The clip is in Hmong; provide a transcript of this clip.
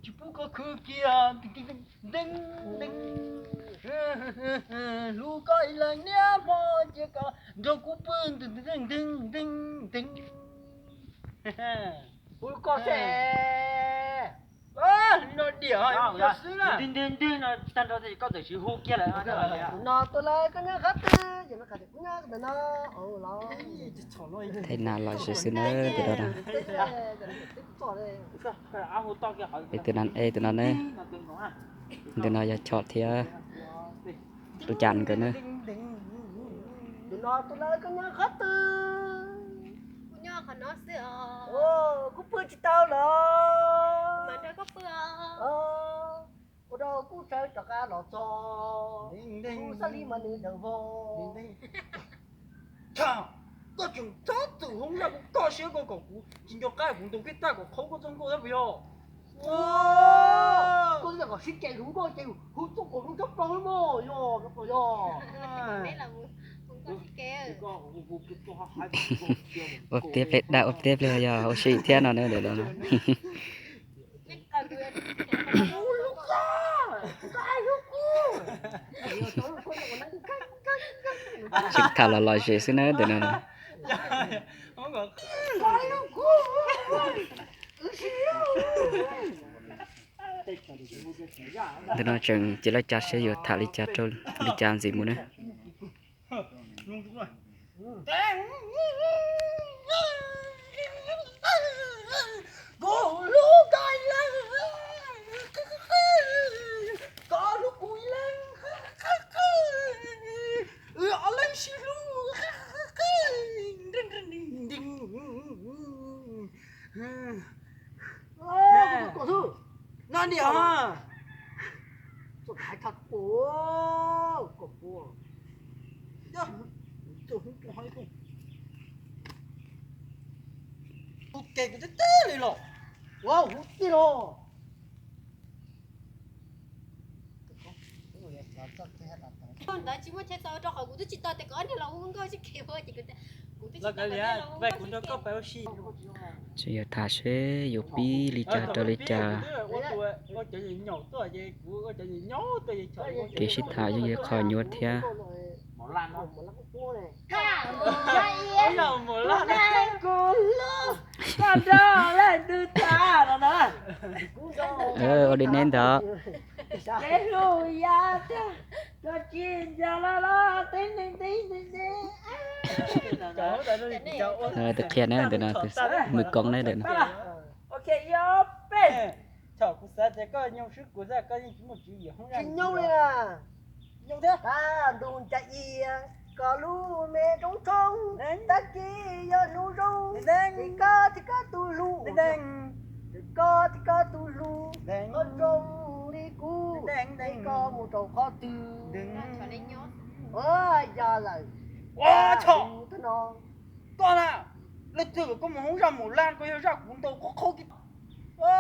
tsis pub koj khwv kiag, nteeg nteeg nteeg. Hlub koj ib leeg niaj hmo, cia koj nrog kuv pw nteeg nteeg nteeg. Hlub koj xwb. Li no diam xwb na. Nteeg nteeg nteeg no tag nrho koj txawm tsis hu kiag lawm. Tus no tus lawv koj nyob qhov twg, ces no qhov twg kuv nyob ntawm no los. Thaij nas lom zem xwb na tus no na. Peb tus no, tus no ne, tus no yog Chom thiab Tub Cas nkawd na. Tus no tus lawv koj nyob qhov twg, kuv nyob qhov no xwb os. Kuv pw tsis tau los, mas nrog koj pw os. Ua rau kuv sawv rov qab los txog, kuv xav li mas nws daws vog. Thaum koj tseem txhob txwm hoob zaj kuv toj siab koj kom kuv tsis nco qab kuv ntaus kiag tag kom qhov koj txoj nkauj thiab puas yog? Koj twb kom sib ceg hlub nkauj ces hu txoj kom hlub tsob plaub mog, yog, yog. Ua tiab pliag dab, ua tiab pliag yog ua si thiab no na. Tseem tham los lom zem xwb na ntawm no. Ntawm no tseem cia li cas seb yuav tham li cas rau li cas ntxiv mus na. Koj hlub koj ib leeg, koj hlub kuv ib leeg, wb ob leeg sib hlub. No niam, hu ke kuv tib teb li los, hu tib los. Ntawd tsis muaj chaw txaus rau qhov kuv twb tsis tau tias kom ob niag los hu nkauj sib ke ua ces kuv twb tsis tau kom ob niag los hu nkauj sib ke. Tsis yog tham seb yuav pib li cas rau li cas. Kev sib tham yeej yog qhov nyuaj thiab. Ua li neb ntawd. Tus qhia na, tus no tus mws koob na ntawm no. Tsis nyob li na. Ntuj ncaim iav, koj lub me roob tshoob, tag kis yog hnub zoo, es koj thiab koj tus hlub, es koj thiab koj tus hlub, qhov zoo li kuv, es koj mus rau qhov twg? Yog lawm. Ua tshom, koj na, leej twg kom koj mus hoob zaj mus laj, koj yog zaj kuv ntaus qhov qhaub kis.